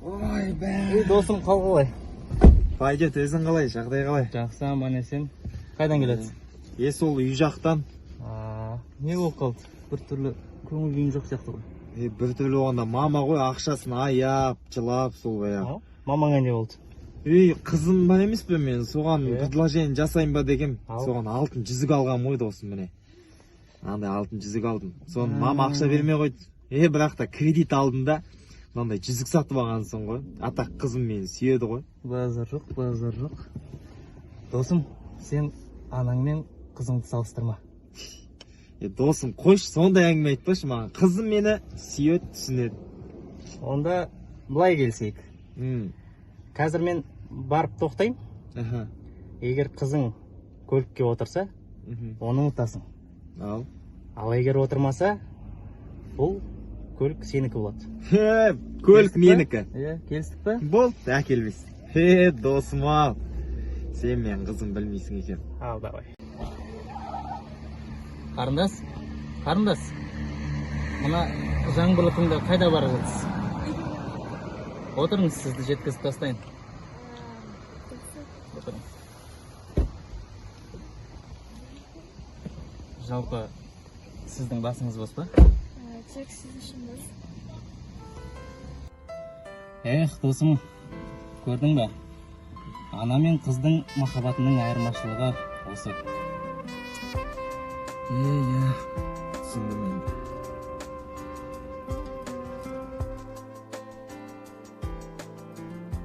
Ой, бә. Ей, досым, қал қалай? Пойдет, өзің қалай, жағдай қалай? Жақсы, аман есен. Қайдан келатсың? Е, сол үй жақтан. А, не болып қалды? Бір түрлі көңіл күйің жоқ сияқты ғой. Е, бір түрлі болғанда, мама ғой, ақшасын аяп, жылап сол баяғы. А? Мамаңа не болды? Ей, қызым бар емес пе мен, соған Е. предложение жасайын ба дегем. Ал. Соған алтын жүзік алғанмын ғой, досым, міне. Андай алтын жүзік алдым. Соны мама ақша бермей қойды. Е, бірақ та кредит алдым да, мынандай жүзік сатып алғансың ғой. А так қызым мені сүйеді ғой. Базар жоқ, базар жоқ. Досым, сен анаң мен қызыңды салыстырма. Е, досым, қойшы, сондай әңгіме айтпашы маған. Қызым мені сүйеді, түсінеді. Онда былай келісейік. Қазір мен барып тоқтаймын. Егер қызың көлікке отырса, оны ұтасың. Ал. Ал егер отырмаса, бұл көлік сенікі болады. Хе, көлік Келістік па? менікі. Иә, келістік па? Болды, әкелмес. Хе, досым ау. Сен мен қызым білмейсің екен. Ал, давай. Қарындас, қарындас. Мына жаңбырлы күнде қайда бара жатсыз? Отырыңыз, сізді жеткізіп тастайын. Отырыңыз. Жалпы сіздің басыңыз бос па? Тек сіз үшін бос. Эх, досым, көрдің бе? Ана мен қыздың махаббатының айырмашылығы осы. Е, иә, түсіндім енді.